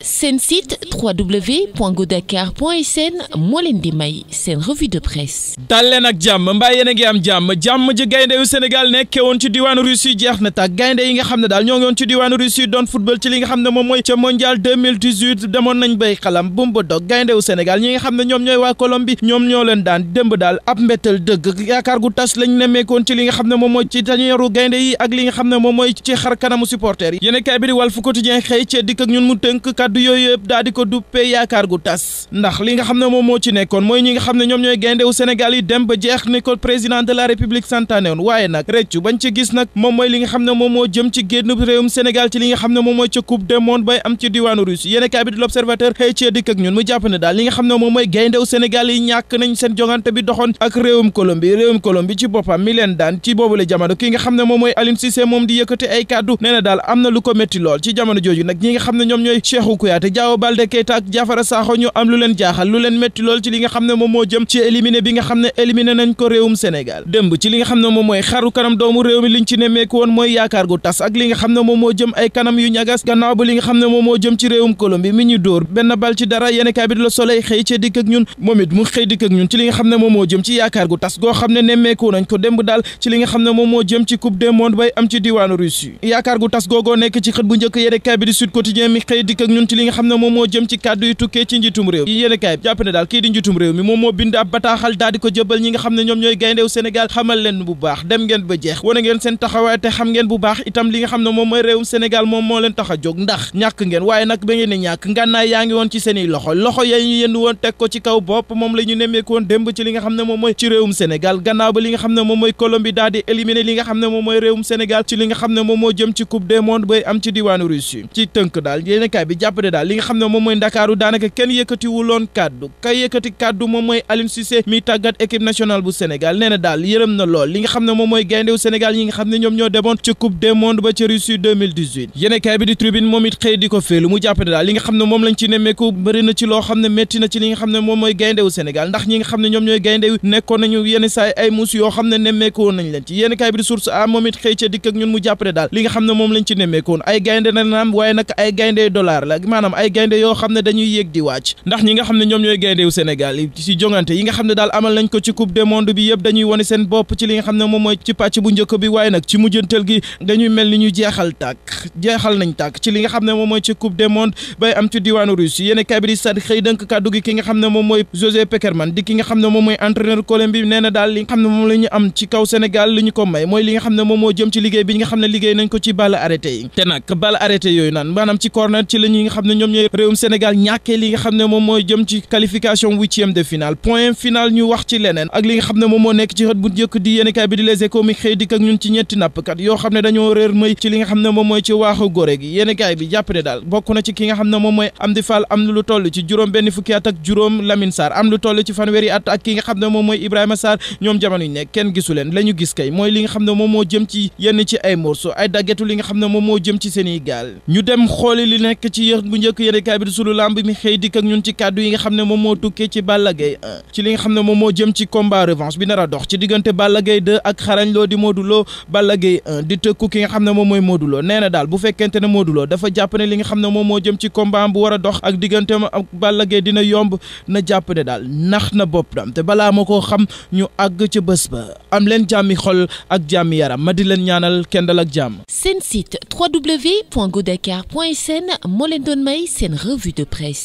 seen site www.godakar.sn moo leen di may seen revue de presse. dal leen ak jàmm mbaa yéen a ngi am jàmm ji gaynde yu Sénégal nekkee woon ci diwaanu Russie jeex na tàkk gaynde yi nga xam ne daal ñoo ngi woon ci diwaanu Russie doon football ci li nga xam ne moom mooy ca mondial 2018 demoon nañ bay xalam bumba dog gaynde yu Sénégal ñi nga xam ne ñoom ñooy waa Colombie ñoom ñoo leen daan démb daal ab mbettal dëgg yaakaar gu tas lañ nemmeekoon ci li nga xam ne moom mooy ci tañeeru gaynde yi ak li nga xam ne moom mooy ci xar kanamu supporters yi yéen kaay bi di Walf Quotidien xëy ci dikk ak ñun mu tënk kàddu yooyu yëpp daal di ko duppee yaakaar gu tas ndax li nga xam ne moom moo ci nekkoon mooy ñi nga xam ne ñoom ñooy gaynde wu Sénégal yi dem ba jeex ni ko président de la République santaane woon waaye nag réccu bañ ci gis nag moom mooy li nga xam ne moom moo jëm ci génn réewum Sénégal ci li nga xam ne moom mooy ca coupe du monde bay am ci diwaanu Russie yéen kaay bi di l'Observateur xëy ci dikk ak ñun mu jàpp ne daal li nga xam ne moom mooy gaynde wu Sénégal yi ñàkk nañ seen jongante bi doxoon ak réewum Colombie ci boppam mi leen daan ci boobule jamono ki nga xam ne moom mooy Aliou Cissé moom di yëkkati ay kàddu nee na daal am na lu ko métti lool ci jamono jooju nag ñi nga xam ne ñoom ñooy Cheikhou Kouyaté Diao Baldé Keita ak Diafara Sakho ñu am lu leen jaaxal lu leen métti lool ci li nga xam ne moom moo jëm ci éliminé bi nga xam ne éliminé nañ ko réewum Sénégal démb ci li nga xam ne moom mooy xaru kanam doomu réew mi liñ ci nemmeeku woon mooy yaakaar gu tas ak li nga xam ne moom moo jëm ay kanam yu ñagas gannaaw ba li nga xam ne moom moo jëm ci réewum Colombie mi ñu dóor benn bal ci dara yéen kaay bi di Le Soleil xëy ci dikk ak ñun moom it mu xëy dikk ak ñun ci li nga xam ne moom moo jëm ci yaakaar gu tas goo xam ne nemmeeku nañ ko démb daal ci li nga xam ne moom moo jëm ci coupe du monde bay am ci diwaanu Russie yaakaar gu tas googoo nekk ci xët bu njëkk yéen kaay bi di Sud Quotidien mi xëy dikk ak ñun ci li nga xam ne moom moo jëm ci kàddu yu tukkee ci njiitum réew yi yéen kaay bi jàpp ne daal kii di njiitum réew mi moom moo bind ab bataaxal daal di ko jëbal ñi nga xam ne ñoom ñooy gayndew Sénégal xamal leen bu baax dem ngeen ba jeex wane ngeen seen taxawaay te xam ngeen bu baax itam li nga xam ne moom mooy réewum Sénégal moom moo leen tax a jóg ndax ñàkk ngeen waaye nag ba ngeen ne ñàkk ngànnaay yaa ngi woon ci seeni loxo ya ñu yenn woon teg ko ci kaw bopp moom la ñu nemmeeku woon démb ci li nga xam ne moom mooy ci réewum Sénégal gannaaw ba li nga xam ne moom mooy Colombie daal di éliminer li nga xam ne moom mooy réewum Sénégal ci li nga xam ne moom moo jëm ci coupe du monde bay am ci diwaanu Russie ci tënk daal yéen kaay bi jàpp ne daal li nga xam ne moom mooy Ndakaaru daanaka kenn yëkkatiwuloon kàddu kay yëkkati kàddu moom mooy Aliou Cissé mi tàggat équipe nationale bu Sénégal nee na daal yërëm na lool li nga xam ne moom mooy gayndewu Sénégal yi nga xam ne ñoom ñoo demoon ci coupe du monde ba ci Russie 2018 yéen kaay bi di Tribune moom it xëy di ko féelu mu jàpp ne daal li nga xam ne moom lañ ci nemmeeku bëri na ci loo xam ne métti na ci li nga xam ne moom mooy gayndewu Sénégal ndax ñi nga xam ne ñoom ñooy gayndewu nekkoon nañu yenn saay ay muus yoo xam ne nemmeeku woon nañ leen ci yéen kaay bi di Source A moom it xëy ca dikk ak ñun mu jàpp ne daal li nga xam ne moom lañ ci nemmeeku woon ay gaynde na naam waaye nag ay gaynde dollar la maanaam ay gaynde yoo xam ne dañuy yéeg di wàcc ndax ñi nga xam ne ñoom ñooy gayndewu Sénégal ci jongante yi nga xam ne daal amal nañ ko ci coupe du monde bi yëpp dañuy wane seen bopp ci li nga xam ne moom mooy ci pàcc bu njëkk bi waaye nag ci mujjantal gi dañuy mel ni ñu jeexal nañ tàkk ci li nga xam ne moom mooy ci coupe du monde bay am ci diwaanu Russie yéen kaay bi di Stades xëy dënk kàddu gi ki nga xam ne moom mooy José Pekerman di ki nga xam ne moom mooy entraîneur Colombie nee na daal li nga xam ne moom la ñu am ci kaw Sénégal li ñu ko may mooy li nga xam ne moom moo jëm ci liggéey bi nga xam ne liggéey nañ ko ci balle arrêté yi te nag balle arrêté yooyu naan maanaam ci corner ci la ñi nga xam ne ñoom ñooy réewum Sénégal ñàkkee li nga xam ne moom mooy jëm ci qualification huitième de finale point final ñu wax ci leneen ak li nga xam ne moom moo nekk ci xët bu njëkk di yéen kaay bi di Les Échos mi xëy dikk ak ñun ci ñetti nappkat yoo xam ne dañoo réer mëy ci li nga xam ne moom mooy ci waaxu gore gi yéen kaay bi jàpp ne daal bokk na ci ki nga xam ne moom mooy Amdi Fall am lu toll ci juróom benn fukki at ak juróom Lamine Sarr am lu toll ci fanweeri at ak ki nga xam ne moom mooy Ibrahima Sarr ñoom jamono yi nekk kenn gisu leen la ñu gis kay mooy li nga xam ne moom moo jëm ci yenn ci ay morceau ay daggetu li nga xam ne moom moo jëm ci seeni gaal ñu dem xooli li nekk ci yëx bu njëkk yéen kaay bi di Sunu Lamb mi xëy dikk ak ñun ci kàddu yi nga xam ne moom moo tukkee ci Balla Gaye 1 ci li nga xam ne moom moo jëm ci combat revanche bi nar a dox ci diggante Balla Gaye 2 ak Xarañ Lo di Modou Lo Balla Gaye 1 di tëkku ki nga xam ne moom mooy Modou Lo nee na daal bu fekkente ne Modou Lo dafa jàpp ne li nga xam ne moom moo jëm ci combat bu war a dox ak digganteem ak Balla Gaye dina yomb na jàpp ne daal nax na boppam te balaa ma koo xam ñu àgg ca bés ba am leen jàmmi xol ak jàmmi yaram ma di leen ñaanal kendal ak jàmm. seen site www.godakar.sn moo leen doon may seen revue de presse.